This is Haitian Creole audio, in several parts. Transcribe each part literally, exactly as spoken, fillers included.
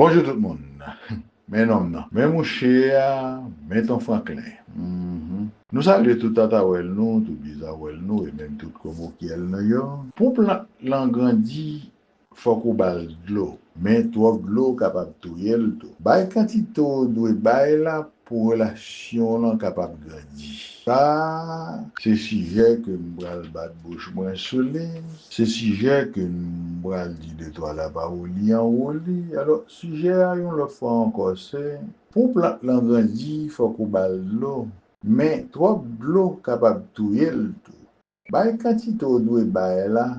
Bonjou tout moun. Men nonm nan. Men mouche a, men ton Franklin. Mhm. Nou salye tout tatawèl nou, tout bizawèl nou, e menm tout komokyèl nou yo. Pou plant lan grandi, fòk ou ba l dlo. Men twòp dlo kapab touye l tou. Bay kantite w dwe bay la pou relasyon lan kapab grandi. Sa, se sijè ke m pral bat bouch mwen sou li. Se sijè ke m pral di de twa lapawoli anwo li. Alò, sijè a yon lòt fwa ankò, se pou plant lan grandi, fòk ou ba l dlo. Men twòp dlo kapab touye l tou. Bay kantite w dwe bay la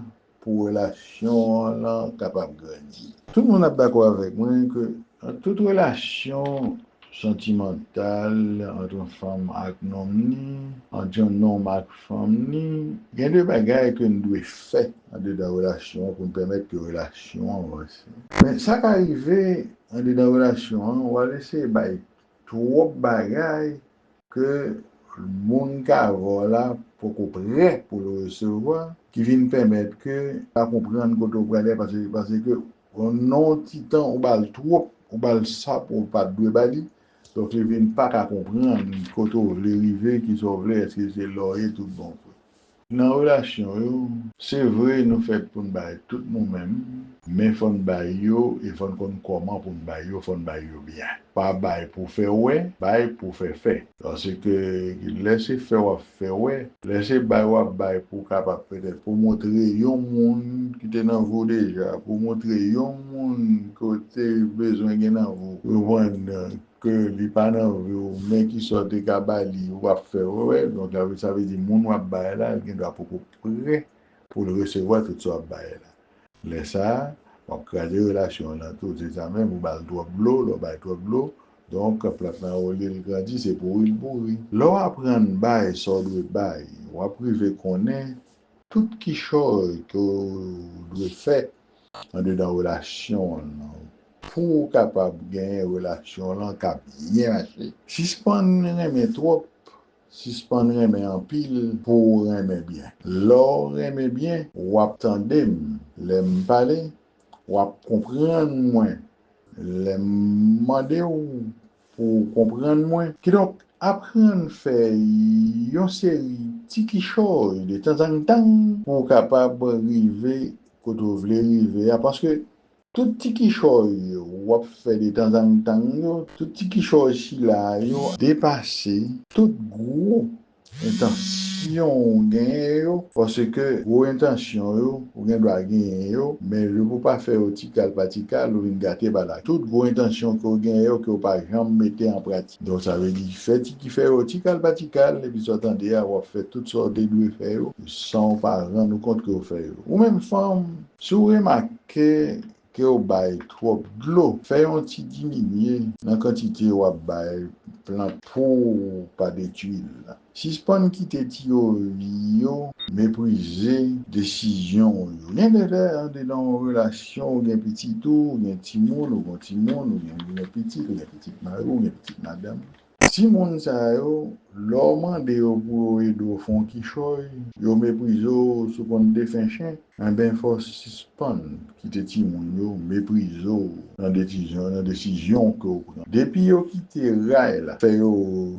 pou relasyon an lan kapab grandi. Tout moun ap dakò avèk mwen ke nan tout relasyon santimantal ant yon fanm ak nonm ni, ant yon nonm ak fanm ni, gen de bagay ke n dwe fè andedan relasyon an pou n pèmèt ke relasyon an vanse. Men sa ka rive andedan relasyon an, w al eseye bay twòp bagay ke moun k avè w la poko prè pou l resevwa, ki vin pèmèt ke l pa konprann kote w prale, paske, paske ke nan yon ti tan ou ba l twòp, ou ba l sa pou w pa t dwe ba li, donk li vin pa ka konprann kote w vle rive, kisa w vle, èske se la w ye tout bon vre. Nan relasyon yo, se vre nou fèt pou n bay tout nou menm, men fò n bay yo e fò n konn kòman pou n bay yo, fò n bay yo byen. Pa bay pou fè wè, bay pou fè fè. Paske lè se fè w ap fè wè, lè se bay w ap bay pou w kapab petèt pou montre yon moun ki te nan vi w deja, pou montre yon moun ke w te bezwen gen nan vi w, ou konprann, ke li pa nan vi w, men kisa w te ka ba li, w ap fè wè. Donk, sa vle, sa vle di moun w ap bay la, li gen dwa poko prè pou l resevwa tout sa w ap bay la. Lè sa a, w ap kraze relasyon an tou, se sa menm, ou ba l twòp dlo, lè w bay twòp dlo, donk, plant lan olye l grandi, se pouri l pouri. Lè w aprann bay sa w dwe bay, w ap rive konnen tout kichòy ke w dwe fè andedan relasyon w lan pou w kapab genyen relasyon w lan k ap byen mache. Sispann renmen twòp, sispann renmen anpil pou w renmen byen. Lè w renmen byen, w ap tande m lè m pale, w ap konprann mwen lè m mande w pou w konprann mwen. Kidonk, aprann fè yon seri ti kichòy de tanzantan pou w kapab rive kote w vle rive a, paske tout ti kichòy w ap fè de tanzantan yo, tout ti kichòy sila yo depase tout gwo entansyon ou genyen yo, paske gwo entansyon yo, ou gen dwa genyen yo, men yo pou pa fè yo ti kal pa ti kal, ou vin gate bagay. Tout gwo entansyon ke w genyen yo, ke w pa janm mete an pratik. Donk, sa vle di, fè ti ki fè yo ti kal pa ti kal, epi sa w tande a, w ap fè tout sa w te dwe fè yo, san w pa rann ou kont ke w fè yo. Ou menm fanm, si w remake ke w bay twòp dlo, fè yon ti diminye nan kantite w ap bay plant pou w pa detwi l. Sispann kite tiyori yo meprize desizyon w yo. Gen de lè, andedan yon relasyon, ou gen pitit ou, ou gen timoun, ou gen timoun, ou gen, ou gen pitit, ou gen pitit mari, ou gen pitit madanm. Timoun sa yo, lè w mande yo pou yo ede w fè yon kichòy, yo meprize w sou konn defen chen, enben fò w sispann kite timoun yo meprize w nan desizyon, nan desizyon ke w pran. Depi yo kite ray la, fè yo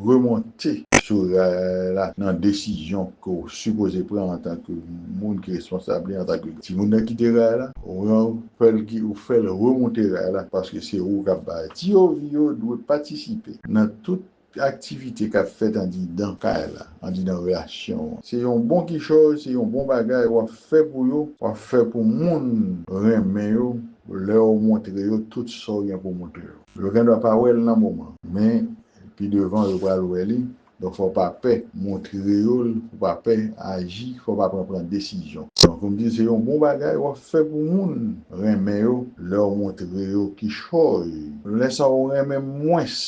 remonte sou ray la nan desizyon ke w sipoze pran antanke moun ki responsab li, antanke timoun nan kite ray la, ou fè l ki, ou fè l remonte ray la, paske se ou k ap bay. Tiyori yo dwe patisipe nan tout aktivite k ap fèt andidan kay la, andidan relasyon an. Se yon bon kichòy, se yon bon bagay w ap fè pou yo, w ap fè pou moun renmen yo, lè w montre yo tout sa w gen pou montre yo. Yo gen dwa pa wè l nan moman, men pi devan yo pral wè li. Donk, fò w pa pè montre yo l, fò w pa pè aji, fò w pa pran, pran desizyon. Donk, kòm di, se yon bon bagay w ap fè pou moun renmen yo, lè w montre yo kichòy. Lè sa w renmen mwens,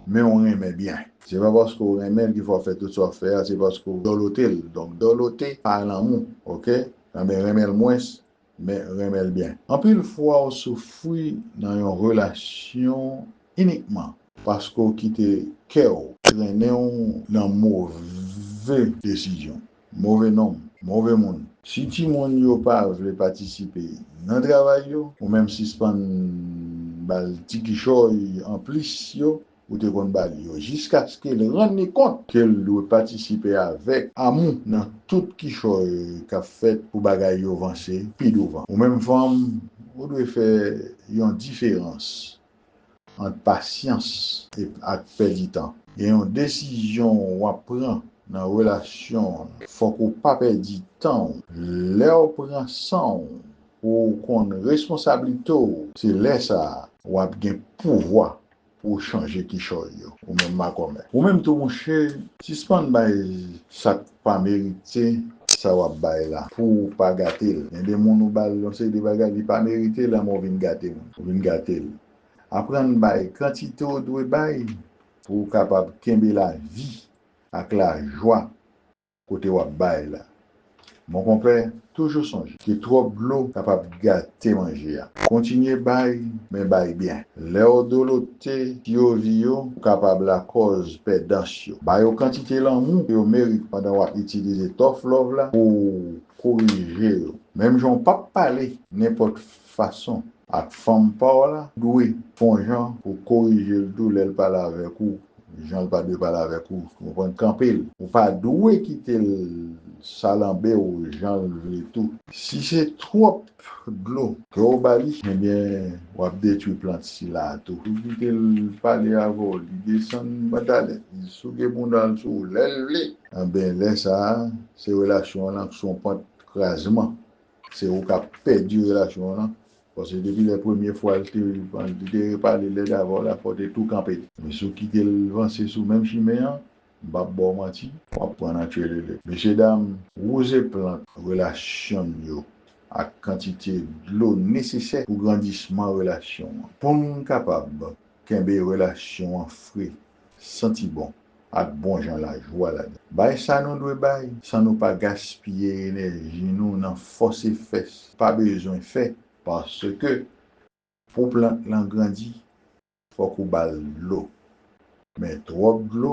men w renmen byen. Se pa paske w renmen l ki fè w fè tout sa w ap fè a, se paske w dòlote l. Donk, dòlote pa lanmou, oke? Enben, renmen l mwens, men renmen l byen. Anpil fwa, w soufri nan yon relasyon inikman paske w kite kè w trennen w nan move desizyon, move nonm, move moun. Si timoun yo pa vle patisipe nan travay yo, ou menm sispann ba l ti kichòy anplis yo ou te konn ba li yo, jiskaske l rann li kont ke l dwe patisipe avèk amou nan tout kichòy k ap fèt pou bagay yo vanse pi douvan. Ou menm fanm, ou dwe fè yon diferans ant pasyans e, ak pèdi tan. Gen yon desizyon w ap pran nan relasyon w, fòk ou pa pèdi tan w. Lè w pran san w pou w konn responsablite w, se lè sa a w ap gen pouvwa pou w chanje kichòy yo, ou menm makòmè. Ou menm tou, monchè, sispann bay sa k pa merite sa w ap bay la pou w pa gate l. Gen de moun ou ba l yon seri de bagay, li pa merite l, men w vin gate moun, ou vin gate l. Aprann bay kantite w dwe bay pou w kapab kenbe lavi ak lajwa kote w ap bay la. Mon konpè, toujou sonje ke twòp dlo kapab gate manje a. Kontinye bay, men bay byen. Lè w dolote tiyovi yo, ou kapab lakòz pèdans yo. Ba yo kantite lanmou yo merite pandan w ap itilize tough love la pou w korije yo. Menm jan w p ap pale nenpòt fason ak fanm pa w la, dwe fè yon jan pou w korije l tou lè l pale avèk ou, jan l pa dwe pale avèk ou, ou konprann, kanpe l. Ou pa dwe kite l salanbe w jan l vle tou. Si se twòp dlo ke w ba li, ebyen, w ap detwi plant sila a tou. Ou kite l pale avè w, li desann pantalèt, li souke bounda l sou ou lè l vle. Enben, lè sa a, se relasyon an nan sou yon pant krazman. Se ou k ap pèdi relasyon an nan. Paske depi lè premye fwa l te, li te repale lèd avè w la, fò w te tou kanpe l. Men si w kite l vanse sou menm chimen an, m p ap ba w manti, w ap pran nan tchelele. Mesyedam, wouze plant relasyon n yo ak kantite dlo nesesè pou grandisman relasyon an. Pou n kapab kenbe relasyon an fre, santi bon, ak bon jan lajwa ladan. Bay sa nou dwe bay, san nou pa gaspiye enèji nou nan fòse fè s pa bezwen fè, paske pou plant lan grandi, fòk ou ba l dlo. Men twòp dlo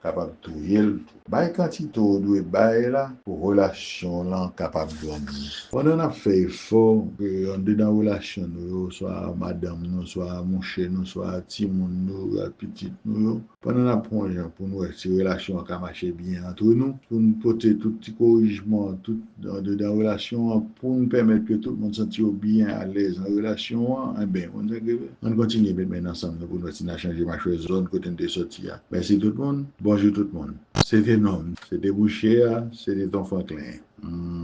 kapab touye l tou. Bay kantite w dwe bay la pou relasyon lan kapab grandi. Pandan n ap fè efò ke anndedan relasyon nou yo, swa madanm nou, swa monchè nou, swa timoun nou, ak pitit nou yo, pandan n ap pran yon jan pou n wè si relasyon an ka mache byen antre nou, pou n pote tout ti korijman, tout anndedan relasyon an, pou n pèmèt ke tout moun santi yo byen alèz nan relasyon an, enben, ou konn sa k rive? Ann kontinye met men n ansanm nou pou n wè si n a chanje machwè zòn kote n te soti a. Mèsi tout moun, bonjou tout moun. Se te nonm, se te bouche a, se te ton Franklin. Hmm.